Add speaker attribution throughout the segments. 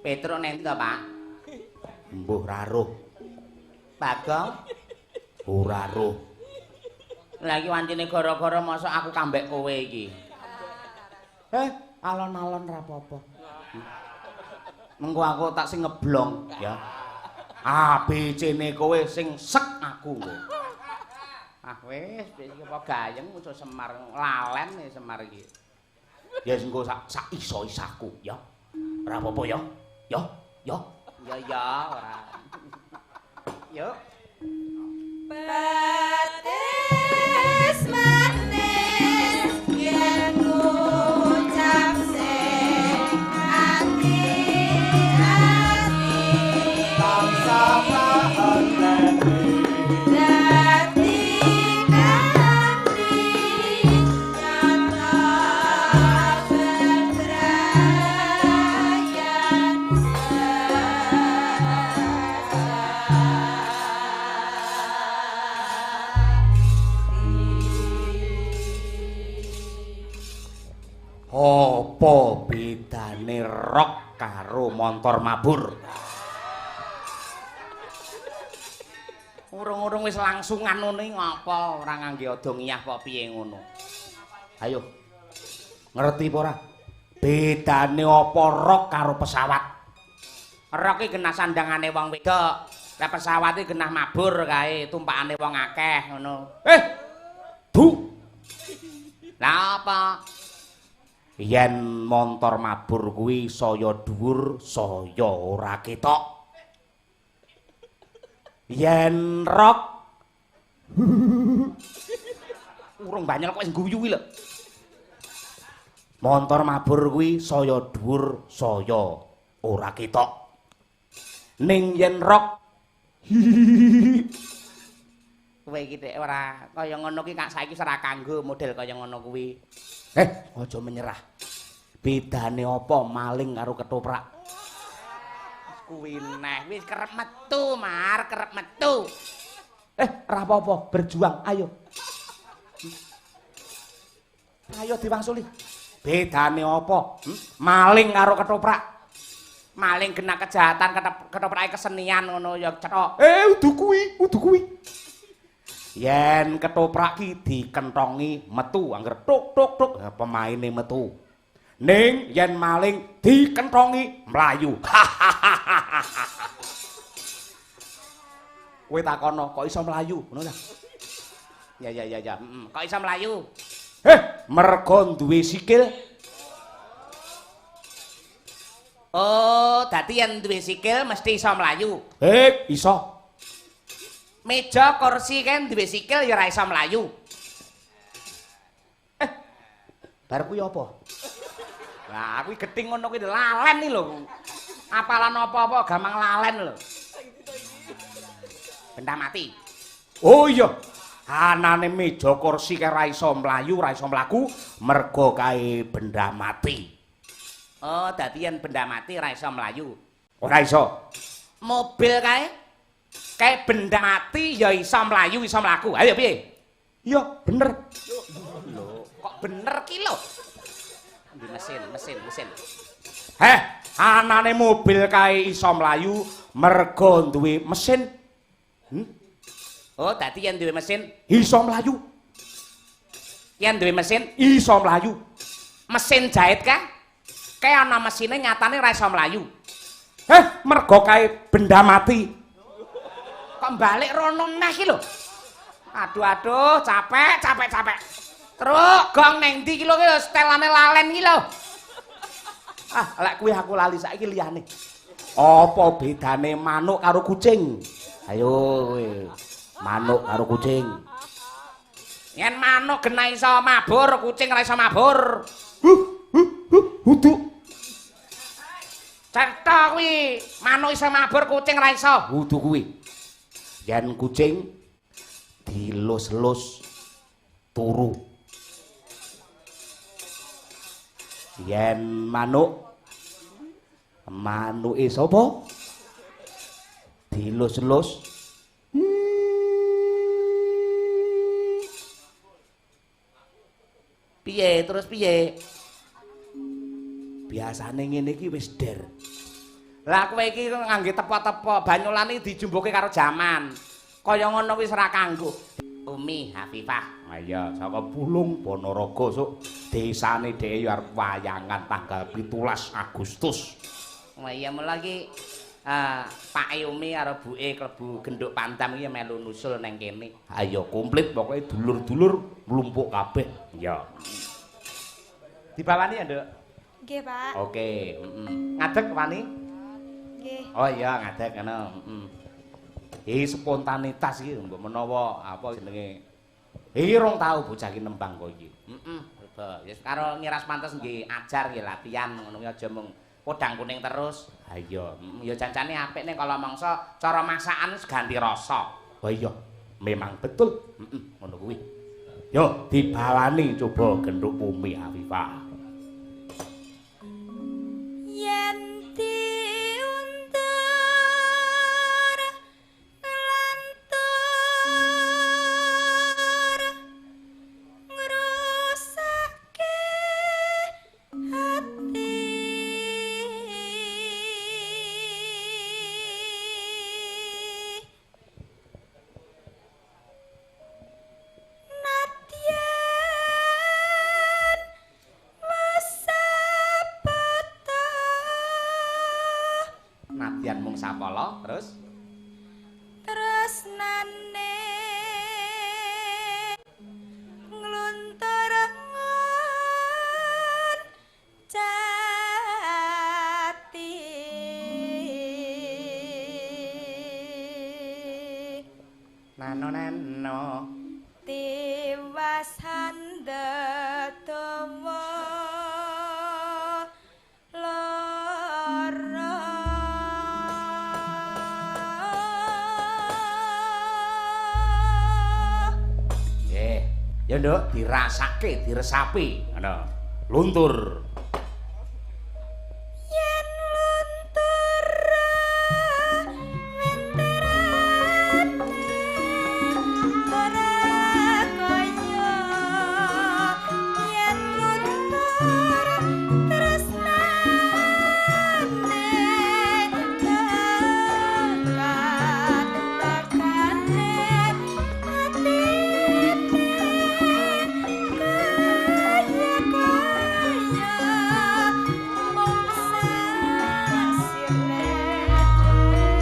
Speaker 1: Petruk neng to, Pak?
Speaker 2: Mbuh ra roh.
Speaker 1: Bagong
Speaker 2: ora roh.
Speaker 1: Lah iki wancine gara-gara mosok aku kambek kowe iki.
Speaker 2: Alon-alon ra apa-apa. Mengko aku tak sing ngeblong ya. A B C-ne kowe sing sek aku engko.
Speaker 1: Ah wis, iki apa gayeng musuh Semar lalen Semar iki.
Speaker 2: Ya sing engko sak iso-isaku ya. Ora apa-apa ya. Ya, ya.
Speaker 1: Ya ya ora. Yuk.
Speaker 3: Patis manis yen ngucap sing ati-ati
Speaker 4: tansah
Speaker 3: dadi kanthi nyata bebrayan.
Speaker 2: Apa bedane rok karo montor mabur?
Speaker 1: Urung-urung wis langsungan ngono iki ngapa ora ngangge ado ngiyah apa piye ngono.
Speaker 2: Ayo. Ngerti apa ora? Bedane apa rok karo pesawat?
Speaker 1: Rok iki genah sandangane wong wedok. Lah pesawat iki genah mabur kae tumpakane wong akeh ngono.
Speaker 2: Du.
Speaker 1: Lah apa?
Speaker 2: Yen montor mabur kuwi saya dhuwur, saya ora ketok. Yen rok
Speaker 1: urung banyol kok wis guyu kuwi lho.
Speaker 2: Montor mabur kuwi saya dhuwur, saya ora ketok. Ning yen rok
Speaker 1: kowe iki nek ora kaya ngono ki kak saiki ora kanggo model kaya ngono kuwi.
Speaker 2: Aja menyerah. Bedane apa maling karo ketoprak?
Speaker 1: Kuwi neh wis kerep metu, Mar, kerep metu.
Speaker 2: Ora apa-apa, berjuang, ayo. Ayo diwangsuli. Bedane apa? Maling karo ketoprak.
Speaker 1: Maling genah kejahatan, ketoprake kesenian ngono ya cethok.
Speaker 2: Udu kuwi, udu kuwi. Yen ketoprak ki dikentongi metu, angger tuk tuk tuk pemaine metu. Ning yen maling dikentongi mlayu. Kowe takono kok iso mlayu ngono ta?
Speaker 1: Ya ya ya ya, kok iso mlayu?
Speaker 2: Mergo duwe sikil.
Speaker 1: Oh, dadi yen duwe sikil mesti iso mlayu.
Speaker 2: Iso.
Speaker 1: Meja kursi kan duwe sikil ya ora iso mlayu.
Speaker 2: Bar kuwi apa?
Speaker 1: Lah kuwi gething ngono kuwi lalen iki lho. Apalan apa-apa gampang lalen lho. Benda mati.
Speaker 2: Oh iya. Anane meja kursi kae ora iso mlayu, ora iso mlaku mergo kae benda mati.
Speaker 1: Oh, dadi yen benda mati ora iso mlayu.
Speaker 2: Ora iso.
Speaker 1: Mobil kae kae benda mati ya iso mlayu, iso mlaku. Ayo piye?
Speaker 2: Iya, bener.
Speaker 1: Lho, kok bener ki lho? Di mesin, mesin, mesin.
Speaker 2: Anane mobil kae iso mlayu mergo duwe mesin.
Speaker 1: Oh, dadi yen duwe mesin
Speaker 2: iso mlayu.
Speaker 1: Yen duwe mesin
Speaker 2: iso mlayu.
Speaker 1: Mesin jahit kae? Kae ana mesine nyatane ora iso mlayu.
Speaker 2: Mergo kae benda mati.
Speaker 1: Kok balik rono neh iki lho. Aduh aduh, capek capek capek. Truk gong neng ndi iki lho setelane lalen iki lho.
Speaker 2: Ah, lek kuwi aku lali saiki liyane. Apa bedane manuk karo kucing? Ayo kowe. Manuk karo kucing.
Speaker 1: Yen manuk genah iso mabur, kucing ora iso mabur.
Speaker 2: Uduk.
Speaker 1: Cetha kuwi, manuk iso mabur, kucing ora iso.
Speaker 2: Udu kuwi. Yen kucing dilus-lus turu. Yen manuk, manuke sapa? Dilus-lus.
Speaker 1: Piye terus piye?
Speaker 2: Biasane ngene iki wis der.
Speaker 1: Lah kowe iki ngangge tepo-tepo, banyolane dijumbuke karo jaman. Kaya ngono wis ora kanggo. Umi Hafifah.
Speaker 2: Ha iya, saka Pulung Ponorogo sok desane dheke ya arep wayangan tanggal 17 Agustus.
Speaker 1: Wah iya mula iki Pak Umi karo buke klebu Genduk Pandam iki melu nusul nang kene.
Speaker 2: Ha iya komplit pokoke dulur-dulur mlumpuk kabeh. Iya.
Speaker 1: Dibawani ya, Nduk?
Speaker 3: Nggih, Pak.
Speaker 1: Oke, heeh. Ngadeg wani?
Speaker 3: Nggih.
Speaker 1: Oh iya, ngadeg ngono, heeh.
Speaker 2: Spontanitas iki mbok menawa apa jenenge. Iki rong tau bocah iki nembang kok iki.
Speaker 1: Heeh, ya karo ngiras pantes nggih ajar nggih latihan ngono kuwi aja mung podang kuning terus.
Speaker 2: Ha iya,
Speaker 1: ya jancane apik ning kala mangsa cara masakan wis ganti rasa.
Speaker 2: Ha iya, memang betul. Heeh, ngono kuwi. Yo dibalani coba genduk Umi Hafifah.
Speaker 3: Yen diundur lantur ngrusake hati nadyan mesapata.
Speaker 1: Nadyan mung sapala terus
Speaker 3: tresnane ngluntur ngon jati.
Speaker 1: Nano nano
Speaker 3: tiwas handadawa lara.
Speaker 1: Nggih.
Speaker 2: Ya Nduk, dirasake, diresapi, ngono. Luntur.
Speaker 3: Yen luntur wenterane ora kaya yen luntur tresnane tekan tekane atine kaya kaya mung sasirne dhewe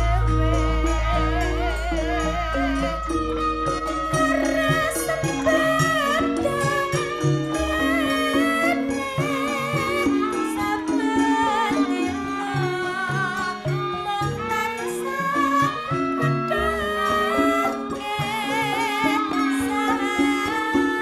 Speaker 3: ora sempet saben dina mung tansah medhake sahabat kepada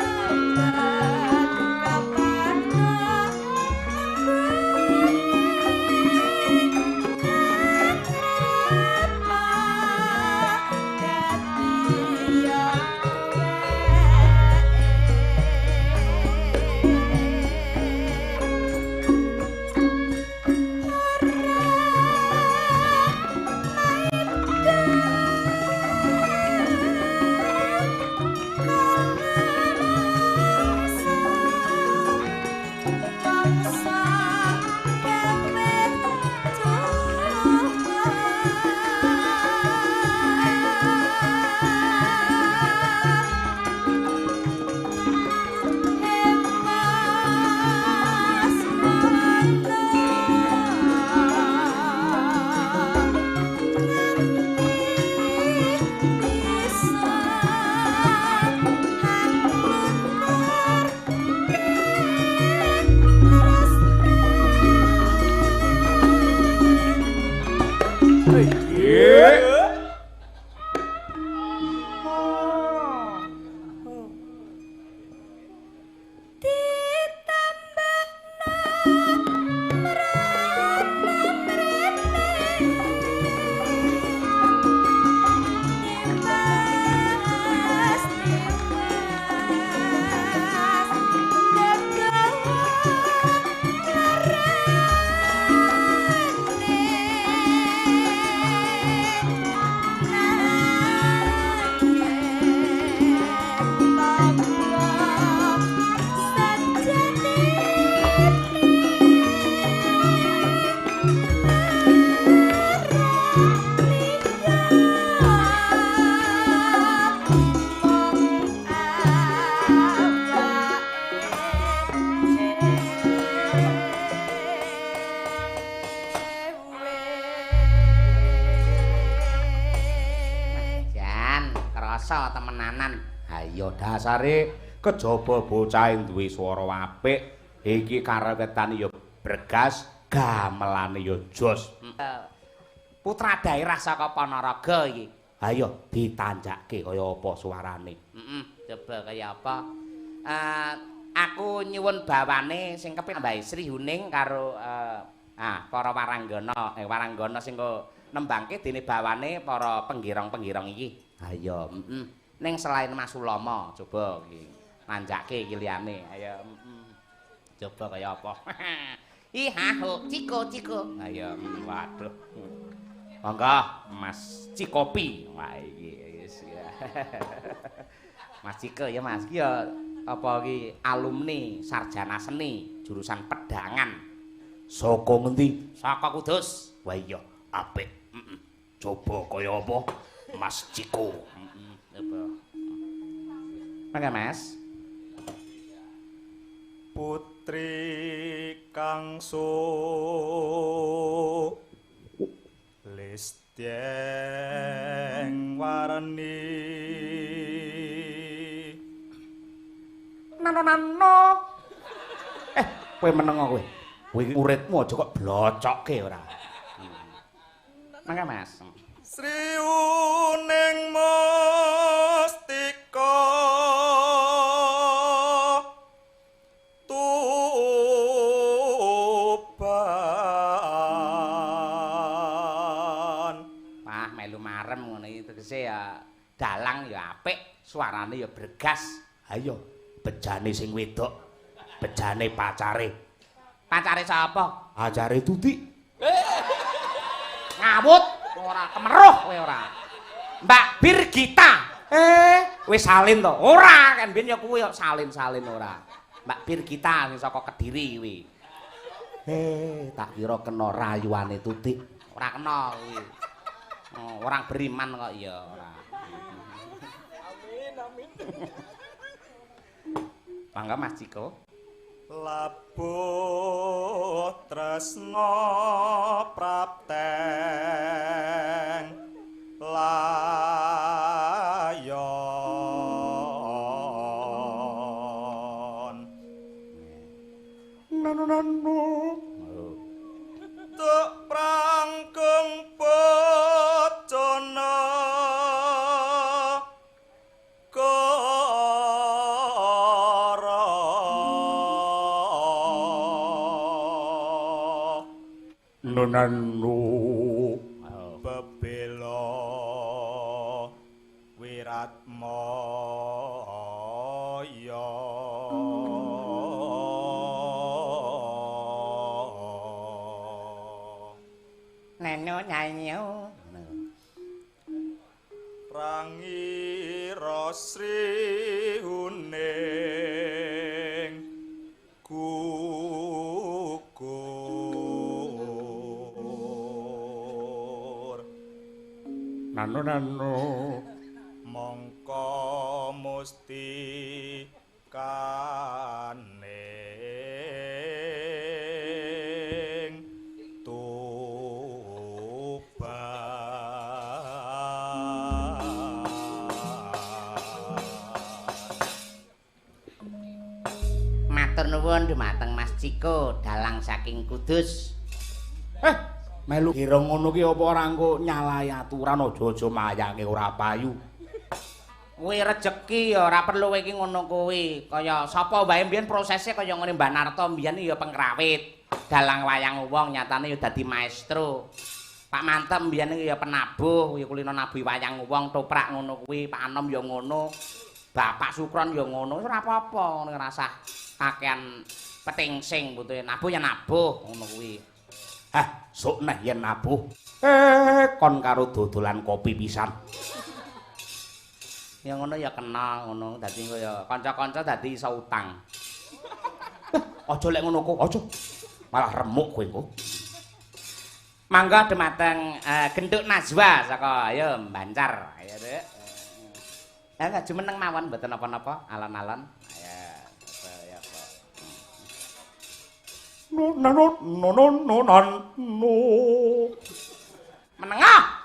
Speaker 3: Thank you.
Speaker 1: kersa temenanan.
Speaker 2: Ha iya dasare kejaba bocah duwe swara apik, iki karewetan ya bregas, gamelane ya jos.
Speaker 1: Putra daerah saka Ponorogo iki.
Speaker 2: Ha iya ditanjake kaya apa suarane?
Speaker 1: Heeh, coba kaya apa? Aku nyuwun bawane sing kepin Mbah Sri Huning karo para waranggana, waranggana sing nembangke dene bawane para penggirong-penggirong iki.
Speaker 2: Ha iya,
Speaker 1: heeh. Ning selain Mas Ulama, coba iki nanjake iki liyane. Ayo, coba kaya apa? Ih, ho, Ciko, Ciko.
Speaker 2: Ayo, waduh. Monggo Mas Cikopi. Wah iki wis.
Speaker 1: Mas Ciko ya Mas, iki ya apa iki alumni sarjana seni jurusan pedangan.
Speaker 2: Saka ngendi?
Speaker 1: Saka Kudus.
Speaker 2: Wah iya, apik. Heeh. Coba kaya apa Mas Ciko?
Speaker 1: Coba. Mangga Mas.
Speaker 4: Putri kangsu listyeng warni
Speaker 2: nano nano. Kowe meneng kowe. Kowe iki muridmu aja kok blocokke ora.
Speaker 1: Mangga Mas.
Speaker 4: Sri uning mustika Tuban.
Speaker 1: Wah, melu marem ngono iki tegese ya dalang ya apik, suarane ya bregas.
Speaker 2: Ayo, bejane sing wedok, bejane pacare.
Speaker 1: Pacare sapa?
Speaker 2: Pacare Tuti.
Speaker 1: Ngawut ora kemeruh kowe ora. Mbak Birgita. Wis salin to? Ora, kan biyen ya kuwi kok salin-salin ora. Mbak Birgita sing saka Kediri kuwi.
Speaker 2: Tak kira kena rayuane Tuti.
Speaker 1: Ora kena kuwi. Oh, orang beriman kok ya ora.
Speaker 4: Amin, amin.
Speaker 1: Mangga Mas Ciko.
Speaker 4: Labuh tresna prapteng layon.
Speaker 2: Nano nano.
Speaker 4: Tuk prangkung bocana
Speaker 2: Nano
Speaker 4: bebela wiratmaya.
Speaker 1: Neno nyanyo
Speaker 4: Rangira Sri Huning
Speaker 2: Nano nano
Speaker 4: mongko musti kaning Tuban.
Speaker 1: Matur nuwun dumateng Mas Ciko dalang saking Kudus.
Speaker 2: Melu kira ngono ki apa ora engko nyalahi aturan, aja-aja mayange ora payu.
Speaker 1: Kuwi rejeki ya ora perlu kowe iki ngono kuwi. Kaya sapa wae mbiyen prosese kaya ngene Mbah Narto mbiyen ya pengrawit, dalang wayang wong nyatane ya dadi maestro. Pak Mantem mbiyen ya penabuh, ya kulino nabuhi wayang wong toprak ngono kuwi, Pak Anom ya ngono. Bapak Sukron ya ngono, ora apa-apa ngono rasah kakean petingsing butuhe nabuh ya nabuh ngono kuwi.
Speaker 2: Hah, sok neh yen nabuh. Kon karo dodolan kopi pisan.
Speaker 1: Ya ngono ya kena ngono, dadi engko ya kanca-kanca dadi iso utang.
Speaker 2: Aja lek ngono kok, aja. Malah remuk kowe engko.
Speaker 1: Mangga dumateng Genduk Najwa saka ayo Bancar. Ayo, Dek. Lah jumeneng mawon mboten napa-napa, alon-alon. Ayo, ya apa.
Speaker 2: No no no no no no no.
Speaker 1: Menengah.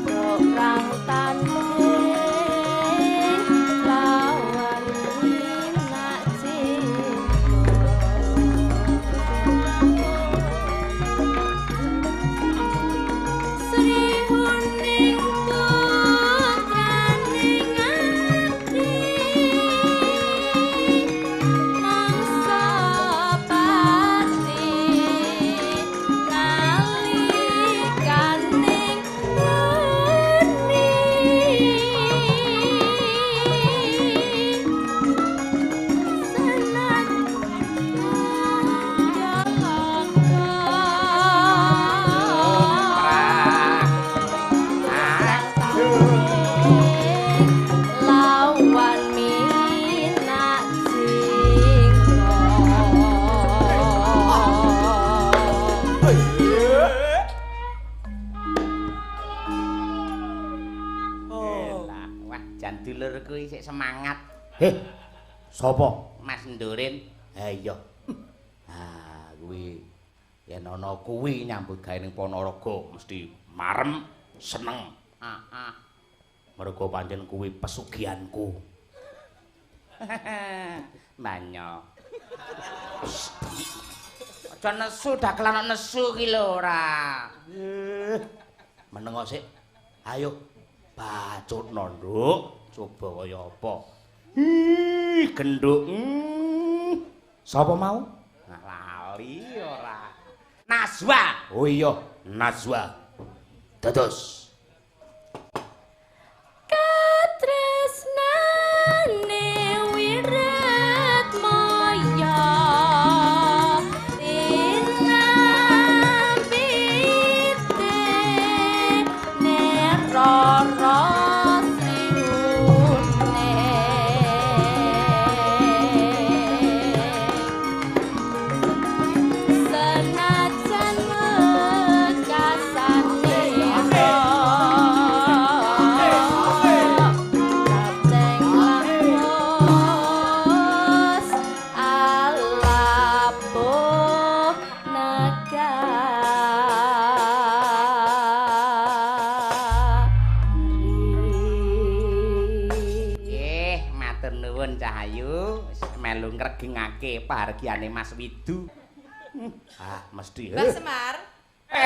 Speaker 3: Dokrang tanding lawan minak cinta. Sri Huning putrane ngati mangsa pati nalikaning reni lawan minak jinggo.
Speaker 1: Elah, wah jan dulurku isih semangat.
Speaker 2: Heh. Sapa?
Speaker 1: Mas Ndurin.
Speaker 2: Ha iya. Ah, kuwi yen ana kuwi nyambut gawe ning Ponorogo mesti marem seneng.
Speaker 1: Heeh.
Speaker 2: Mergo pancen kuwi pesugihanku.
Speaker 1: Banyo. Aja nesu dagelan kok nesu ki lho ora.
Speaker 2: Meneng kok sik. Ayo bacutno, Nduk. Coba kaya apa? Ih, genduk. Sapa mau?
Speaker 1: Nah, lali ora. Nazwa.
Speaker 2: Oh iya, Nazwa. Dados.
Speaker 3: Katresnane wirat maya tinambite nerara sriune senajan wekasanira Kateng lamus alapuh negari.
Speaker 1: Nggih, matur nuwun Cahayu wis melu ngregengake pahargyane Mas Widu.
Speaker 2: Ah, mesti.
Speaker 5: Mbah Semar,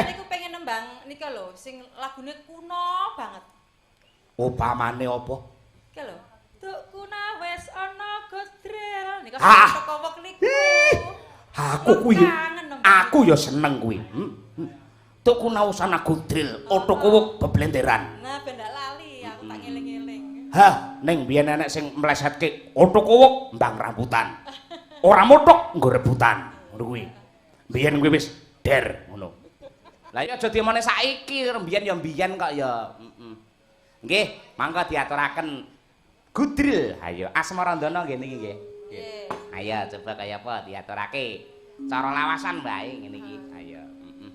Speaker 5: niku pengen nembang nika lho sing lagune kuno banget.
Speaker 2: Upamane apa?
Speaker 5: Iki lho. Duk kuna wis ana godrel nika
Speaker 2: Ah.
Speaker 5: sing teko wek niku.
Speaker 2: Aku kuwi
Speaker 5: Kangen nembang.
Speaker 2: aku ya seneng kuwi. Tuku nausana gudril, otoku beblenderan.
Speaker 5: Nah, ben ndak lali aku tak ngeling-eling.
Speaker 2: Hah, ning biyen enek sing mlesetke otoku mbang rambutan. Ora motok nggo rebutan. Ngono kuwi. Biyen kuwi wis der ngono.
Speaker 1: Lah ya aja diomone saiki, mbiyen ya mbiyen kok ya. Heeh. Nggih, mangga diaturaken Gudril. Ayo Asmarandana nggih niki nggih.
Speaker 5: Nggih.
Speaker 1: Ayo coba kaya apa diaturake. Cara lawasan wae ngene iki. Ayo. Heeh.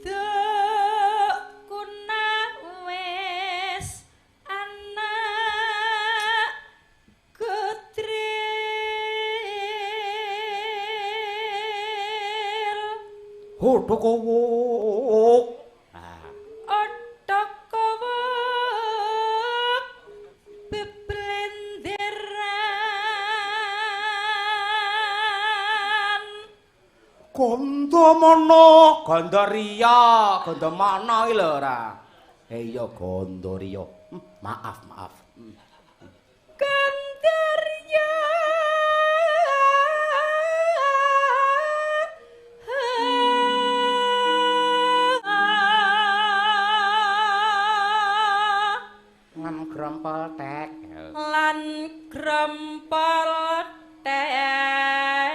Speaker 5: Duk kuna wis ana godrel.
Speaker 2: Otoku. Ah,
Speaker 5: Otok kowok beblenderan.
Speaker 2: Gandamana, Gandaria, Gandamana iki lho ora. Eh iya Gandaria. Maaf, maaf.
Speaker 5: Gandaria.
Speaker 1: Lan grompol tek.
Speaker 5: Lan grompol tek.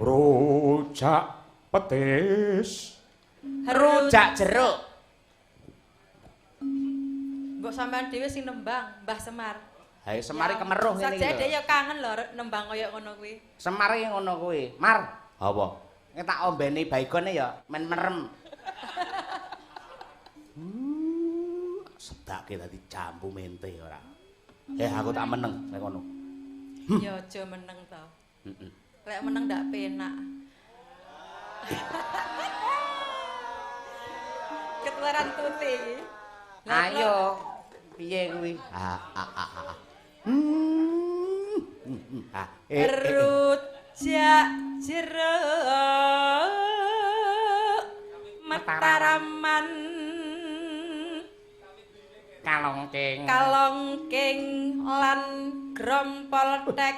Speaker 2: Rujak petis.
Speaker 1: Rujak jeruk.
Speaker 5: Mbok sampean dhewe sing nembang, Mbah Semar.
Speaker 1: Hae Semar iki kemeruh ngene iki.
Speaker 5: Sajake
Speaker 1: lho.
Speaker 5: ya kangen lho nembang kaya ngono kuwi.
Speaker 1: Semar iki ngono kuwi. Mar,
Speaker 2: Apa?
Speaker 1: nek tak ombeni baigone ya men merem.
Speaker 2: Sedake dadi jambu mente ora. Eh aku tak meneng nek ngono.
Speaker 5: Ya aja meneng to.
Speaker 2: Heeh.
Speaker 5: Lek meneng ndak penak. Ketularan Tuti iki.
Speaker 1: Ayo, piye kuwi?
Speaker 2: A a a a. Hmm. Ah, eh, eh, eh.
Speaker 5: Rujak jeruk Mataraman
Speaker 1: Kalongking.
Speaker 5: Kalongking lan grompol tek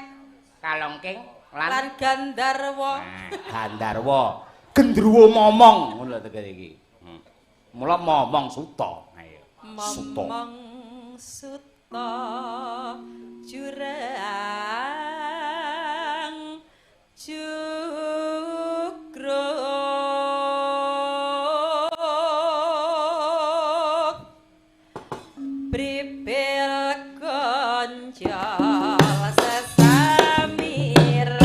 Speaker 1: Kalongking lan
Speaker 5: lan Gandarwa.
Speaker 1: Nah,
Speaker 2: Gandarwa. Gendruwo momong ngono lho tegese iki. Mula momong suta. Ayo. Suta.
Speaker 5: Momong suta jurang jugruk bribel gonjol sesamiran.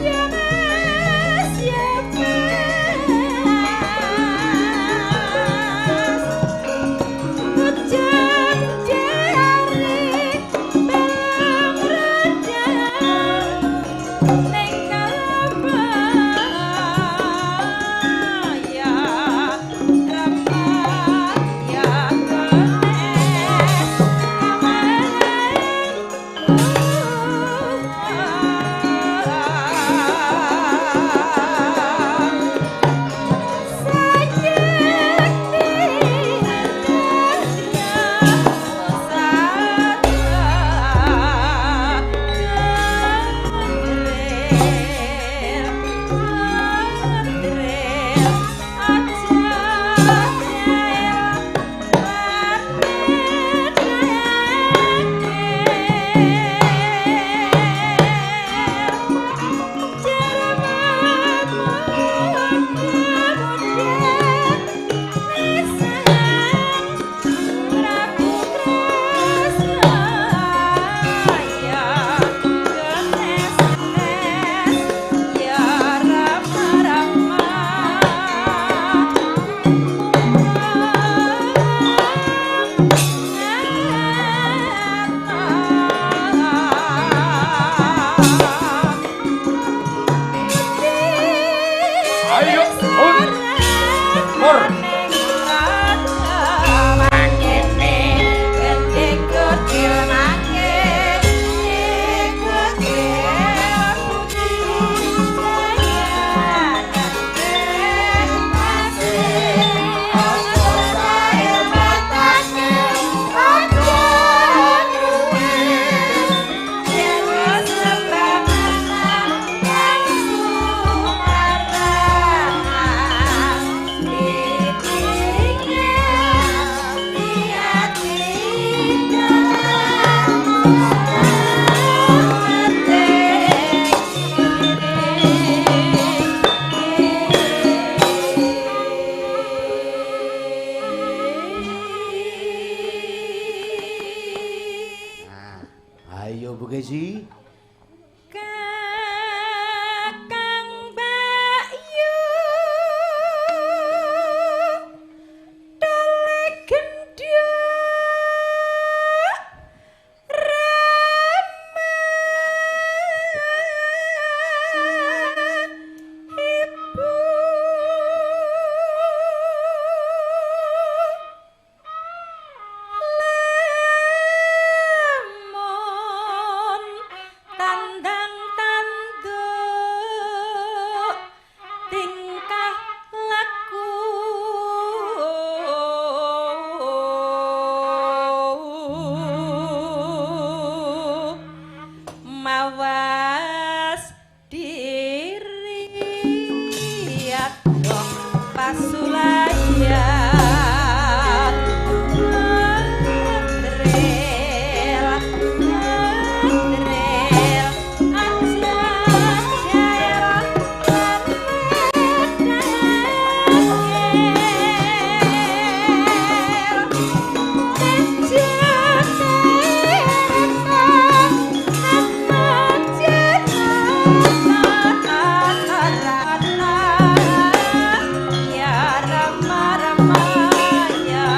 Speaker 5: Ya Mas, ya Mas, ujang jari belum redang ning Kalabaya Rama ya Ganes
Speaker 2: Ayo, un. Mur.
Speaker 1: mangene.
Speaker 2: Ayo Bu Kesi.
Speaker 5: Kakang Bayu Dole gendhuk Rama Ibu Lamun tandang tanduk tingkah laku mawas diri adoh pasulayan Ngetril, ngetril, aja jael lan Ya Rama Rama ya.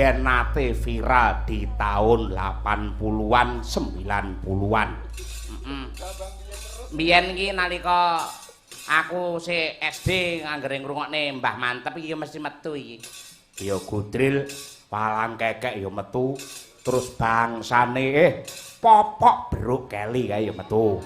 Speaker 2: Mbiyen nate viral di tahun 80-an, 90-an.
Speaker 1: Heeh. Mbiyen iki nalika aku sik SD anggere ngrungokne Mbah Manteb iki mesti metu iki.
Speaker 2: Ya Gudril, Walang Kekek ya metu, terus bangsane popok beruk keli kae ya metu.